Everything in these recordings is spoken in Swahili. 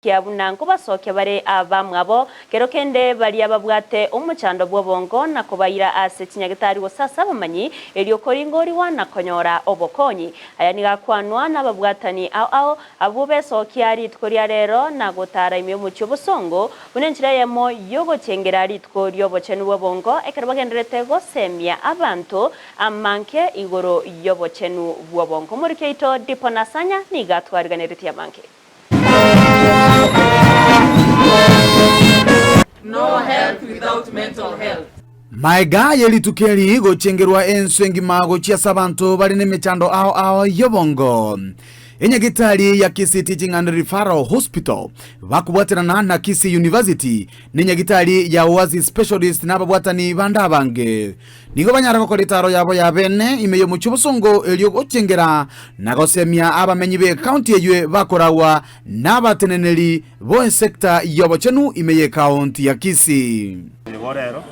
Kia buna nkobasokia bare abamwabo, kero kende baria babwate omochando bw'obongo na kobaira ase chinyagitari gose ase abamanyi, erio koringorigwa na konyora obokonyi. Aya nigo akwanwa nababwatani ao ao, abwo besokia rituko ria rero na gotara ime y'omochie obosongo, buna enchera eyemo y'ogochengera rituko ri'obochenu bw'obongo ekero bagendererete gosemia abanto amange igoro y'obochenu bw'obongo. Omoriki oito Dipo Nasanya nigo atwariganeretie amange. No health without mental health. Maega ye rituko eri gochengerwa ense engima gochia ase abanto bare nemechando ao ao y'obongo. Enyagitari ya Kisii Teaching and Referral Hospital bakobwaterana na Kisii University ne enyagitari ya Oasis Specialist na ababwatani bande abange. Nigo banyare gokora etaaro yabo ya bene ime y'omochie obosongo erio gochengera na gosemia abamenyi b'ekaunti eywe bakoragwa nabateneneri b'esecta y'obochenu ime y'ekaunti ya Kisii. Igo rero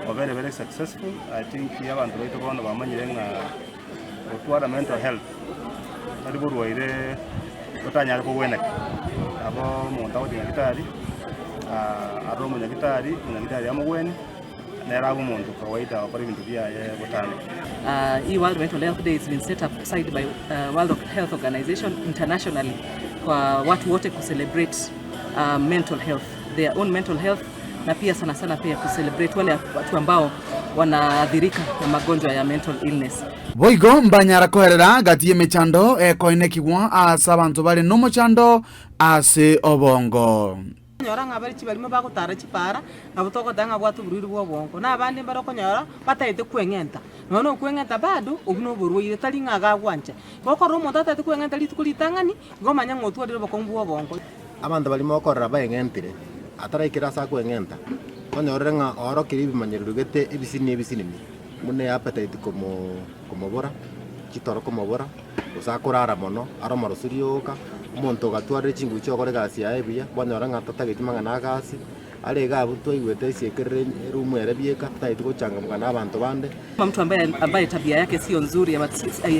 obeire very successful, I think abanto baito bono bamanyire ng'a gotwara mental health tari borwaire otanyare kogweneka. Nabo omonto agochia nyagitari arore omonyagitari, omonyagitari amogwenie. Nere abe omonto kawaida ogokora ebinto biaye botambe. Hii World Mental Health Day has been set up aside by World Health Organization internationally kwa watu wote kucelebrate mental health, their own mental health na pia sana sana pia kucelebrate wale watu ambao wanaathirika na magonjwa ya mental illness. Boigo mbanyara koerera gati y'emechando ekoenekigwa ase abanto bare nomochando ase obongo. Okonyora ng'a bare chibarimo bagotara chipaara, nabo togoteba ng'a abwate oborwaire bw'obongo. Na abande mbare okonyora batagete kweng'enta, nonya na okweng'enta bado obwo noborwaire tari ng'a iga agwancha. Igo okorora omonto atagete kweng'enta rituko ritang'ani, igo omanye ng'a otwarire obokong'u bw'obongo. Abanto baria mokorora baeng'entire, ataraikera ase akweng'enta, onyorire ng'a oorokirie ebimanyererio gete ebisinini ebisinini, buna eappetite komo komobora, chitoro komobora. gose akorara mono, are omoroso rioka, omonto ogatwarire chinguru chi'ogokora egasi yaye buya, kwanyora ng'a tatageti mang'ana agasi, are iga abwo twaigwete esiekerere eroom ere bieka, tatageti gochangamka na abanto bande. Mtu ambaye, ambaye tabia yake sio nzuri ama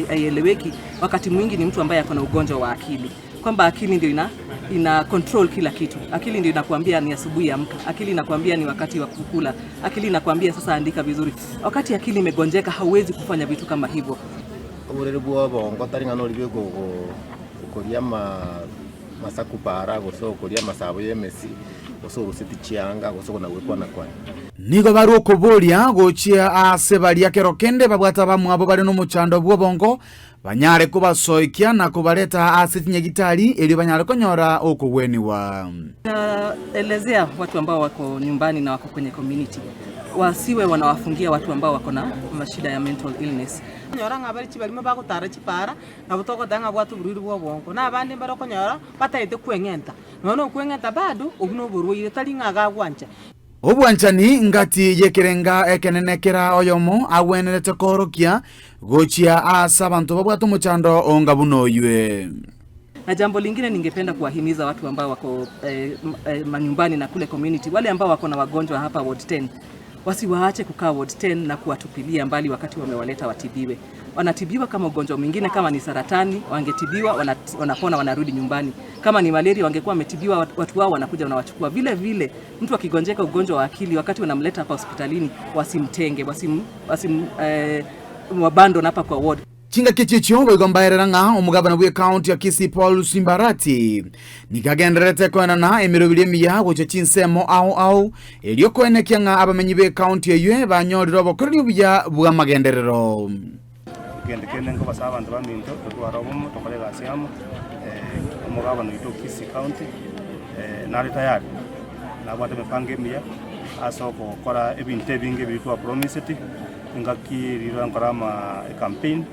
haieleweki, wakati mwingi ni mtu ambaye ako na ugonjwa wa akili, kwamba akili ndio ina, ina control kila kitu. Akili ndio inakuambia ni asubuhi amka, akili inakuambia ni wakati wa kukula, akili inakuambia sasa andika vizuri. Wakati akili imegonjeka, hauwezi kufanya vitu kama hivyo. Oborere bw'obongo tari ng'a nori bweka okoria amasaku para, gose okoria amasabo y'emesi, gose oroseti chianga, gose kona-gwekwana-kwana. Nigo barue okoboria gochia aase baria kero kende babwate abamwabo bare nomochando bw'obongo, banyare kobasoekia na kobareta ase chinyagitari erio banyare konyora okogwenigwa. Elezea watu ambao wako nyumbani na wako kwenye community wasiwe wanawafungia watu ambao wako na mashida ya mental illness. Okonyora ng'a bare chibarimo bagotara chipaara, nabo togoteba ng'a abwate oborwaire bw'obongo. Na abande mbare okonyora batagete kweng'enta, nonya na okweng'enta bado, obwo noborwaire, tari ng'a iga agwancha. Obwanchani ngati y'ekerenga ekenene kera oyomo agwenerete koorokia gochia aase abanto babwate omochando onga buna oywe. Na jambo lingine ningependa kuwahimiza watu ambao wako manyumbani na kule community, wale ambao wako na wagonjwa hapa ward 10 wasiwaache kukaa ward 10 na kuwatupilia mbali wakati wamewaleta watibiwe. Wanatibiwa kama ugonjwa mwingine, kama ni saratani wangetibiwa, wanapona, wanarudi nyumbani. Kama ni malaria wangekuwa wametibiwa, watu wao wanakuja wanawachukua. Vile vile mtu akigonjeka ugonjwa wa akili, wakati wanamleta hapa hospitalini, wasimtenge, wasim wabandon hapa kwa ward. Chingaki echi boigo mbaerera ng'a omogabana bw'ecounty ya Kisii Paul Simbarati nigo agendererete koenana emeroberi emiya gocha chinsemo ao ao erio koenekia ng'a abamenyi b'ecounty eywe banyorire obokoreri obuya bw'amagenderero. Egento kende nkobasa abanto baminto totware obomo tokore egasi amo, omogabana oito o Kisii County nare tayari, nabwate emepango emiya ase ogokora ebinto ebinge ebiria twapromiseti. Engaki riria nkore ama ecampaign.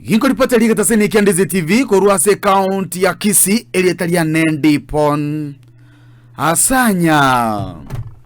Ginkoripota rigetaseni ekia Ndizi TV korwa ase ekaunti ya Kisii, erieta riane Ndipon Asanya.